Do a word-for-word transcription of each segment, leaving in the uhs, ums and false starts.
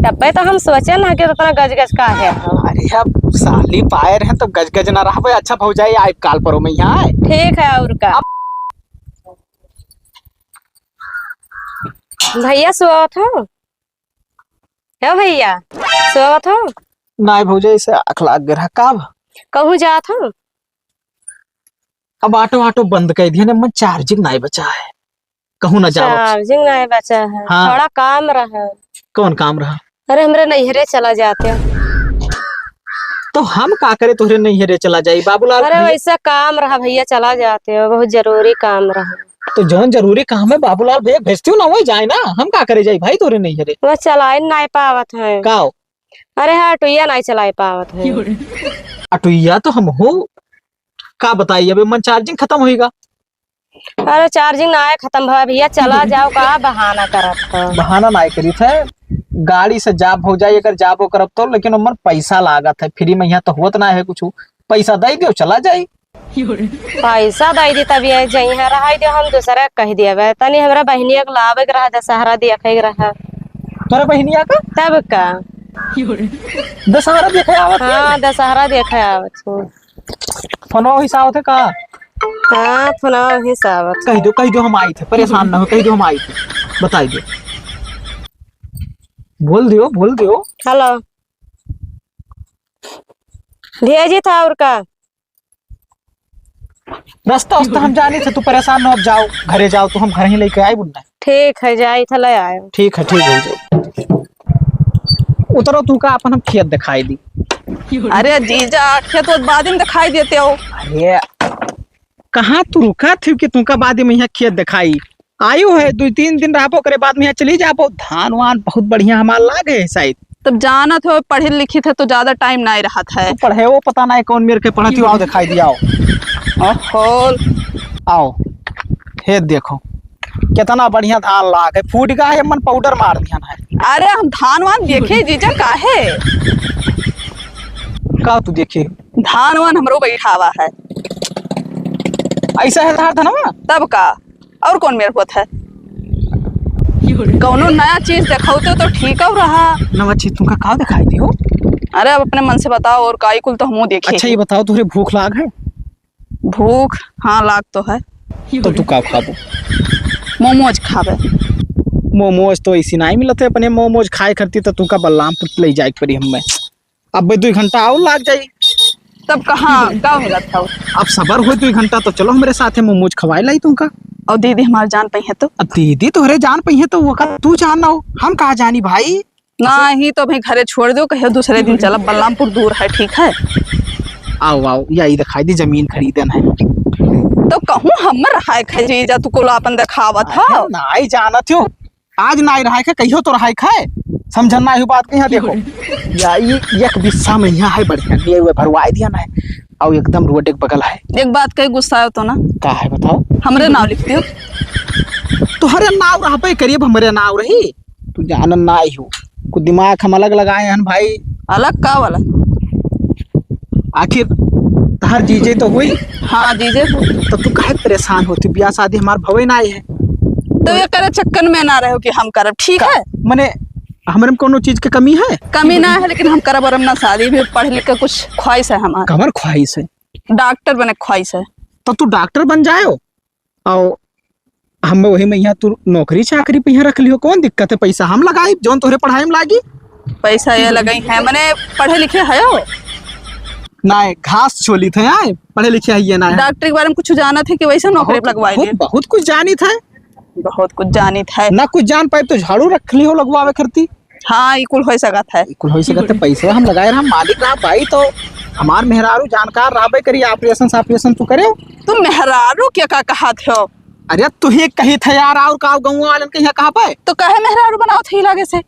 तब्बे तो हम सोचे ना कि उतना गज गज का है। अरे, अब साली पाए रहे तो गज गज ना रहबे। अच्छा भौजाई, आइब काल परो मइहाँ आए। ठीक है, और का। अब भइया सोवत हो? हे भइया, सोवत हो? नाहीं भौजाई, ऐसे आँख लाग गए रहा। का बा? कहूँ जात हो? अब auto, auto बंद कर दिया ना, मन charging नाहीं बचा है, कहूँ ना जाओ। Charging नाहीं बचा है, हाँ। थोड़ा काम रहा। कौन काम रहा? अरे, हमरे नैहरे चला जाते। तो हम का करे तोहरे नैहरे चला जाई, बाबूलाल अरे, भैया? वैसा काम रहा भइया, चला जाते हो, बहुत जरूरी काम रहा। तो जौन जरूरी काम है, बाबूलाल भइया भेजती हो ना, वही जाए ना, हम का करे जाई भाई तोहरे नैहरे? वो चलाए नाहीं पावत है। का हो? अरे हाँ, अटुइया नाहीं चलाए पावत है। अटुइया तो हम हो, का बताई, अबे मन charging खतम होइगा। अरे charging नाहीं खतम भवा भइया, चला जाओ, का बहाना करत हो? बहाना नाहीं करित है, गाड़ी से जाब भौजाई, अगर जाबो करब तो, लेकिन ओमन पैसा लागत है, free मइहाँ तो होत नाहीं है कुछ, पैसा दइ दियो, चला जाई। पैसा दइ दी तब ये जइहाँ, रहाई दियो, हम दूसरे कहि दिया बे, तनी हमरा बहिनिया के लावे के रहा, दशहरा देखे के रहा। तोरे बहिनिया का? तब का? दशहरा देखे आवत है? हाँ, दशहरा देखे आवत है। फोनवा वही से आवत है का? हाँ, फोनवा वही से आवत है। कहि दो, कहि दो हम आइत है, परेशान ना हो, कहि दो हम आइत है, बताइ दो। बोल दियो, बोल दियो। Hello। भेजी था और का? रस्ता उस्ता हम जानी थे, तू परेशान ना हो, अब जाओ, घरे जाओ, तू हम घर ही लइके आइब ना। ठीक है, जाई थे, ले आयो। ठीक है, ठीक है, जाओ। उतरो, तू का अपन हम खेत देखाई दी। अरे जीजा, खेत तो बाद में देखाई देते हो। अरे, कहाँ तू रुका थी कि तुमका बाद में यहाँ खेत देखाई? आयो है, दुइ तीन दिन रहबो, ओकरे बाद में यहाँ चली जाबो। धान वान बहुत बढ़िया हमार लाग है शायद। तब जानत हो, पढ़े लिखित है तो ज्यादा time नाहीं रहत है। तू पढ़े वो पता नाहीं कौन मेर के पढ़ती हो, आओ देखाई दिया, आओ। ओहो। आओ, हे देखो, कितना बढ़िया धान लाग है, फूट गा है, मन powder मार दिया है। अरे हम धान वान देखे जीजा, काहे? का तू देखे? धान वान हमरो बैठावा है। ऐसा है धार धनवा? तब का, और कौन मेर होत है? कौनो नया चीज देखावते तो ठीक हो रहा। नवा चीज तुमका का देखाई दियो? अरे अब अपने मन से बताओ, और काई कुल तो हमहू देखे अच्छा, ही। ये बताओ, तोहरे भूख लाग है? भूख, हाँ, लाग तो है। तो तू का खाबो? मोमोज खाबे। मोमोज तो ऐसी नाहीं मिलत है, अपने मोमोज खाए करती तो तुमका बलरामपुर ले जाए के पड़ी हमें। अब दुइ घंटा और लाग जाई। तब कहाँ, का मिलत है? अब सबर हो दुइ घंटा तो चलो हमरे साथे मोमोज खवाए लाई तुमका। और दीदी हमार जान पइहे तो? अब दीदी तोहरे जान पइहे तो वो का तू जान ना हो, हम कहाँ जानी भाई? नाहीं तो भाई घरे छोड़ दो, कहियो दूसरे दिन चलब, बलरामपुर दूर है, ठीक है? आओ, आओ, यही देखाई दी, जमीन खरीदन है। तो कहूँ हम रहाय खाए जीजा, तू कुल आपन देखावत अरे, हो। नाहीं जानत हो, आज नाहीं रहाय खाए, कहियो तो रहाय खाए, समझन नाहीं हो बात के। यहाँ देखो, या ई एक बिस्सा में यहाँ है बढ़िया, लिए हुए भरवाए दिया ना है, और एकदम रोड एक बगल है। एक बात कही गुस्सा हो तो ना। का है बताओ? हमरे नाव लिख दियो। तोहरे नाव रहबे करी, अब हमरे नाव रही। तू जानन नाहीं हो, कुछ दिमाग हम अलग लगाए हैं भाई। अलग का वाला? आखिर तहर जीजे तो हुई। हाँ, जीजे हुई। तो तू काहे परेशान होती? ब्याह शादी हमार भवे नाहीं है। तो ये करे चक्कर में ना रहो कि हम करब, ठीक का? है? मने हमरे में कोनो चीज के कमी है? कमी ना है, लेकिन हम करब और हम ना शादी भी, पढ़ लिख के कुछ ख्वाहिश है हमार। कमर ख्वाहिश है? डॉक्टर बने ख्वाहिश है। तो तू डॉक्टर बन जायो। और हम वही में यहाँ तू नौकरी चाकरी पे यहाँ रख लियो, कौन दिक्कत है? पैसा हम लगाई, जौन तोहरे पढ़ाई में लागी। पैसा ये लगाई है, मने पढ़े लिखे है हो? नाहीं, घास छोली थे आए, पढ़े लिखे है ये ना है। डॉक्टर के बारे में कुछ जानत है कि वैसे नौकरी बहुत, लगवाई बहुत, ले? बहुत कुछ जानित है। बहुत कुछ जानित है। ना कुछ जान पाए तो झाड़ू रख लियो लगवावे करती। हाँ, ई कुल हो सकत है। ई कुल हो सकत है, पैसा हम लगाए रहा, मालिक रहा भाई, तो हमार मेहरारू जानकार रहबे करी, ऑपरेशन ऑपरेशन तू करे। तू मेहरारू के का कहत हो? अरे तू ही कही थे यार, और का गाँव वालन के यहाँ कहा पे? तो कहे मेहरारू बनाओ थे लागे से?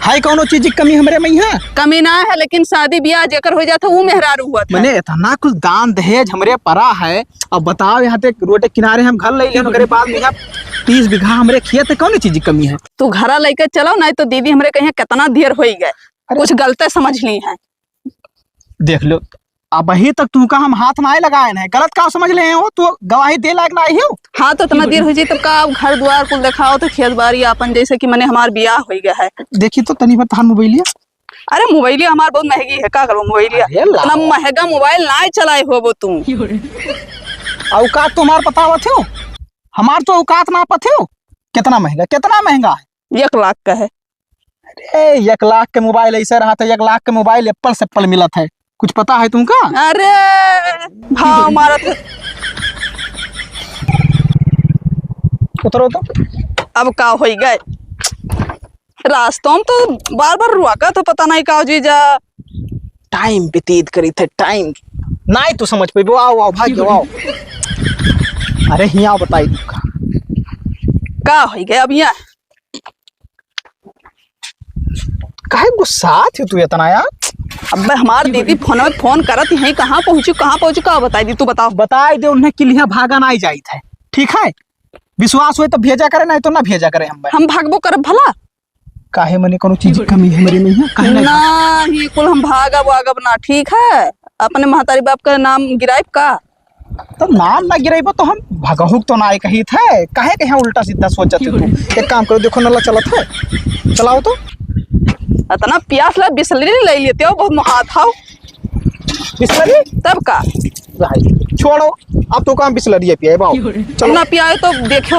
है कौनो चीज की कमी हमरे में यहाँ? कमी ना है, लेकिन शादी ब्याह जेकर हो जात है, वो मेहरारू हुआ था। मने इतना कुल दान दहेज हमरे परा है, अब बताओ, यहाँ ते रोड के किनारे हम घर ले लेन, ओकरे बाद में यहाँ तीस बीघा हमरे खेत है, कौन चीज की कमी है? तू घरा लेके चलो, नहीं तो दीदी हमरे कहीं कितना देर हो ही गए, अरे कुछ गलते समझ ली है। देख लो, अबही तक तुहका हम हाथ नाहीं लगाए हैं, गलत का समझ ले हो? तू गवाही दे लायक नाहीं हो। हाँ, तो इतना देर होइ जाई, तब का? अब घर द्वार कुल देखाओ तो, खेत बारी आपन, जैसे कि मने हमार बियाह होइ गया है। देखी तो तनी बता मोबाइलिया। अरे मोबाइलिया हमार बहुत महंगी है, का करबो मोबाइलिया? अरे लाओ। इतना महंगा मोबाइल नाहीं चलाए होबो तू। औकात तुम्हार पता होत हो? हमार तो औकात नापत हो। कितना महंगा, कितना महंगा है? एक लाख का है। अरे, एक लाख के मोबाइल ऐसे रहत है, एक लाख के मोबाइल एप्पल से एप्पल मिलत है। कुछ पता है तुमका? अरे, भाव मारत है। उतरो तो। अब का होई गए? रास्तों में तो बार-बार रुआ का तो पता नहीं का हो जीजा। टाइम व्यतीत करी थे, टाइम। नाहीं तू समझ पइबो, आओ, आओ, भाग जाओ, आओ। अरे, हियाँ बताई तुमका। का होई गए अब यहाँ? काहे गुस्सात हो तू इतना यार? अबे हमार दीदी फोन में फोन करत ही, कहाँ पहुँचू, कहाँ पहुँचू, का बताई दी, तू बताओ। बताई दे उन्हें कि लिहा भागा नाहीं जाइत है, ठीक है? विश्वास होए तो भेजा करे, नाहीं तो ना भेजा करे हम। हम भागबो करब भला? काहे मने कोनो चीज की कमी है हमरे में यहाँ? काहे ना? नाहीं, कुल हम भागब वागब ना, ठीक है? अपने महतारी बाप का नाम गिराइब का? तो नाम ना गिराइबो तो हम भगहुक तो ना कही थे, काहे के यहाँ उल्टा सीधा सोचत है तू? एक काम करो, देखो नल्ला चलत है, चलाओ तो। इतना प्यास लगा, बिसलरी ले लेते हो, बहुत मोहात हो। बिसलरी? तब का? भाई, छोड़ो, अब तो काम बिसलरी है पियाए बाओ। चलो। ना पियाए तो देखो।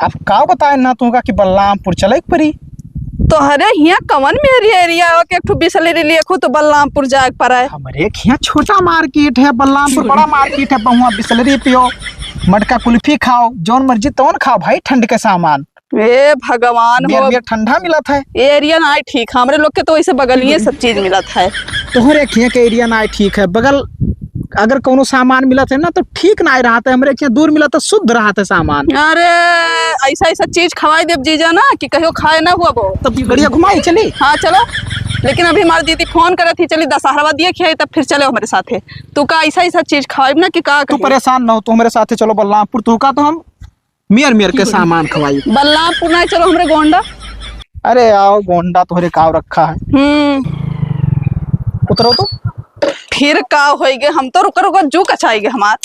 अब का बताए ना तुमका कि बलरामपुर चले के पड़ी। तोहरे हियाँ कवन मेरी एरिया हो कि एक ठो बिसलरी लेखो तो बलरामपुर जाए के पड़े? हमरे हियाँ छोटा मार्केट है, बलरामपुर बड़ा मार्केट है। बहुआ बिसलरी पियो, मटका कुल्फी खाओ, जौन मर्जी तौन खाओ भाई, ठंड के सामान। ए भगवान हो। बियर, बियर ठंडा मिलत है। एरिया ना ठीक, हमरे लोग के तो वैसे बगलिए सब चीज मिलत है। तोहरे हियाँ के एरिया ना ठीक है, बगल अगर कौनो सामान मिलत है ना तो ठीक ना रहत है, हमरे हियाँ दूर मिलत है, शुद्ध रहत है सामान। अरे ऐसा ऐसा चीज खवाई देब जीजा ना कि कहियो खाए ना हुआ वो। तब गड़िया घुमाई चली? हाँ चलो, लेकिन अभी हमारी दीदी फोन करत ही, चली दशहरवा दिए खियाई तब फिर चलो हमरे साथे। तू का ऐसा ऐसा चीज खवाई ना कि का तू कही? परेशान ना हो, तू हमरे साथे चलो बलरामपुर, तू का तो हम मियर मियर के सामान खवाई। बलरामपुर ना चलो हमरे गोंडा। अरे आओ गोंडा तोहरे काव रखा है। हम्म। उतरो तो। फिर का होई गे, हम तो रुका रुका जू कचाई गे हमार।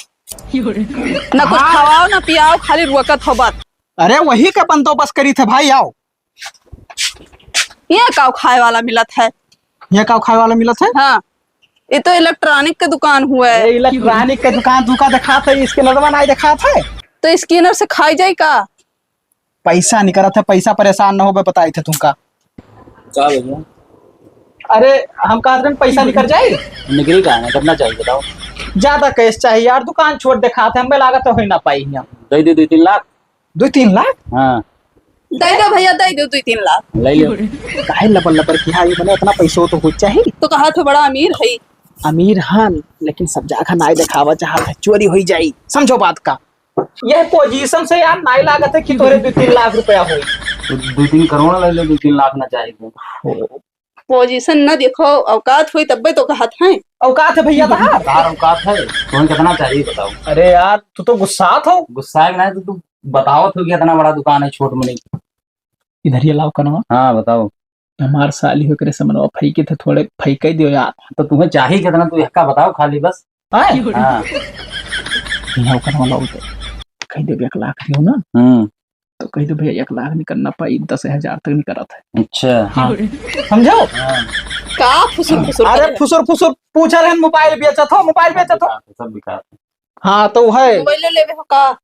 ना कुछ हाँ। खवाओ ना पियाओ, खाली रुकत हो बात। अरे वही के बंदोबस्त करी थे भाई, आओ। ये का खाए वाला मिलत है? ये का खाए वाला मिलत है? हाँ, ये तो इलेक्ट्रॉनिक के दुकान हुआ है। ए, इलेक्ट्रॉनिक के दुकान, दुकान देखात है, स्कैनरवा नाहीं देखात है। तो स्कैनर से खाई जाई का? पैसा निकरत है, पैसा परेशान न होबे, बताई थे तुमका। का भैया? अरे, हम कहत रहन पैसा निकर जाई। निकरी का है, कितना चाहिए बताओ? ज्यादा कैश चाहिए यार, दुकान छोट देखात है, हमें लागत है होई ना पाई हियाँ। दे दे दो तीन लाख। दो तीन लाख? हाँ। दे दो भैया, दे दो दो तीन लाख। ले लो। काहे लबर लबर किहा, ये बने इतना पैसो तो हो चाहिए। तो कहा तो बड़ा अमीर है। अमीर हन, लेकिन सब जगह नाई देखावा चाहत है, चोरी होई जाई, समझो बात का। यह पोजीशन से यार नाई लागत है कि तोरे दो तीन लाख रुपया होई। तो दो तीन करोड़ ले ले, दो तीन लाख ना चाहिए तो। पोजीशन ना देखो, औकात होई तब्बे तो कहत हैं। औकात है भैया तहार? तहार औकात है, तुम्हें कितना चाहिए बताओ। अरे यार, तू तो गुस्सात हो। गुस्सा है कि नहीं, तो तू बताओ तो कि इतना बड़ा दुकान है छोट में नहीं। इधर ये लाओ कनवा। हाँ, बताओ। हमार साली हो करे समनवा फैके थे, थोड़े फैके दियो यार। तो तुम्हें चाहिए कितना, तू इसका बताओ खाली बस। हैं? हाँ। यहाँ कनवा लाओ तो। कह दे एक लाख दियो ना। हम्म। तो कह दे भैया एक लाख निकलना पाई, दस हजार तक निकलत है। अच्छा। हाँ। समझो? हाँ। का फुसुर फुसुर अरे करे? फुसुर फुसुर पूछा रहन, मोबाइल बेचत हो, मोबाइल बेचत हो। सब बिकात है। हाँ, तो है। मोबाइल ले लेवे हो का?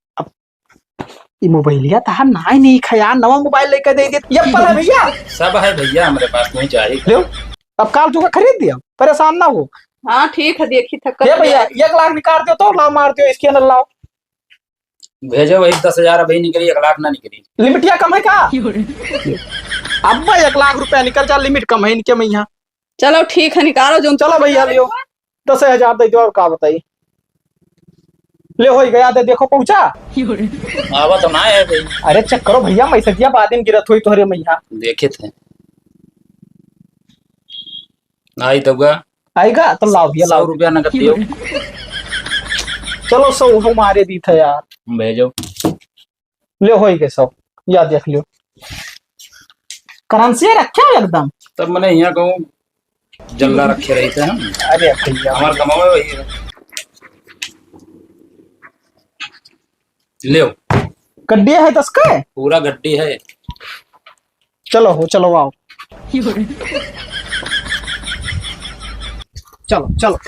ई मोबाइलिया तहार नाई नहीं खया, नवा मोबाइल लेके दे दे। ये एप्पल है भैया। सब है भैया हमारे पास, नहीं चाहिए। लो, अब काल तुका खरीद दिया, परेशान ना हो। हाँ, ठीक है, देखी थक ये भैया, एक लाख निकाल दो तो लाओ, मार दो, स्कैनर लाओ। भेजो वही दस हजार अभी निकली, एक लाख ना निकली। लिमिटिया कम है का? अब भाई एक लाख रुपया निकल जा, लिमिट कम है इनके में यहाँ। चलो ठीक है, निकालो जो चलो भैया लियो, दस हजार दे दो और का बताई। ले होई गया, दे देखो पहुंचा। आवा तो ना है भाई। अरे चेक करो भैया, मैसेजिया बाद में गिरत होई तोहरे मैया। देखे थे। आई तब का? आएगा तो लाओ भैया, सौ लाओ। रुपया नगद दियो। चलो सौ हमारे दी था यार। भेजो। ले होई गए सब, या देख लियो। करेंसी रखे हो एकदम। तब मैंने यहाँ कहूँ जल्ला रखे रहित है हम। अरे भैया। हमार कमावे वही है। लेव। गड्डी है तसके? पूरा गड्डी है। चलो हो, चलो आओ। चलो, चलो।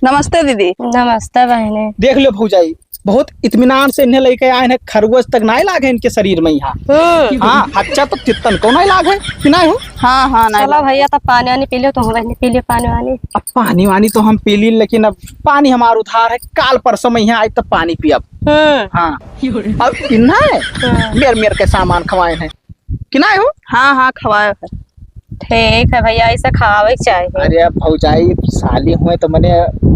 नमस्ते दीदी। नमस्ते बहिनी। देख लो भौजाई, बहुत इत्मीनान से इन्हें लेके आए हैं, खरगोश तक नाहीं लागे इनके शरीर में यहाँ। हम्म। हाँ, हच्चा तो तित्तन को नाहीं लागे, कि नाहीं हो? हाँ, हाँ, नाहीं चलो लागे। भैया, तब पानी वानी पी लो, तुम बहिनी पी लो पानी वानी। अब पानी वानी तो हम पी ली, लेकिन अब पानी हमार उधार है, काल परसों में यहाँ आई तब पानी पियब। हम्म। हाँ। अब इन्हें हाँ। मेर मेर के सामान खवाए हैं। कि नाहीं हो? हाँ, हाँ, खवाए है। ठीक है भैया, ऐसे खवावे के चाहिए। अरे अब भौजाई साली हुए तो मने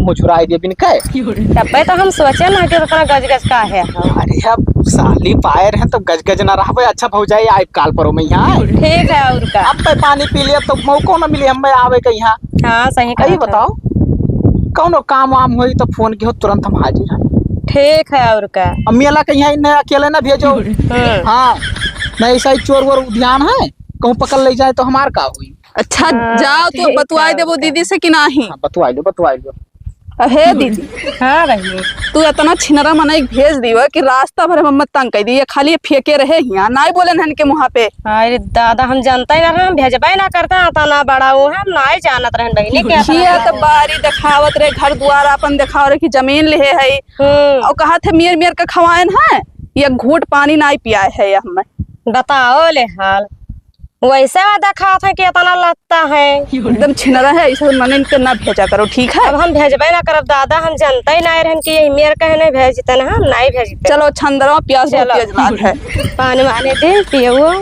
मुझुराई दे बिन कहे। तब्बे तो हम सोचे ना कि उतना गज गज का है। अरे अब साली पाए रहे तो गज गज ना रहबे। अच्छा भौजाई, आए काल परो में यहाँ। ठीक है, और का? अब पे पानी पी लिया तो मौको ना मिली हमें आवे के यहाँ। हाँ, सही कहा यही था। बताओ, कौनो काम वाम होई तो फोन किहो, तुरंत हम हाजिर हैं। ठीक है, और का? अब मेला के यहाँ इन्हें अकेले ना भेजो। हम्म। हाँ, नहीं ऐसा ही चोर वोर ध्यान है, कहूँ पकड़ ले जाए तो हमार का हुई? अच्छा, हाँ, जाओ तो ठीक बतुआई है, देबो और का? दीदी से कि नाहीं? हाँ, बतुआई लो, बतुआई लो। अब हे दीदी, हाँ बहिनी। तू इतना छिनरा मनई भेज दियो कि रास्ता भर मम्मा तंग कर दी, ये खाली ये फेंके रहे हियाँ, नाहीं बोले हन के मुँहा पे। अरे दादा, हम जानते ही ना रहे, हम भेजबे ना करते, आता ना बड़ा वो है, हम नाहीं जानत रहन बहिनी के। ये तो बारी देखावत रहे, घर दुआर अपन देखावत रहे कि जमीन लिहे है। हम्म। और कहा थे मेर मेर के खवाएन है, ये घूट पानी नाहीं पियाए है ये हमें। बताओ ले हाल, वैसे वादा खात है कि इतना लगता है। एकदम छिनरा है, ऐसे मने इनके ना भेजा करो, ठीक है? अब हम भेजबे ना करब दादा, हम जानते ही ना रहन कि ये मेर कहे नहीं भेजते ना, हम नहीं भेजते। चलो, छंदरवा प्याज वो चलो। प्याज लाग है। पानी वानी दे पियो।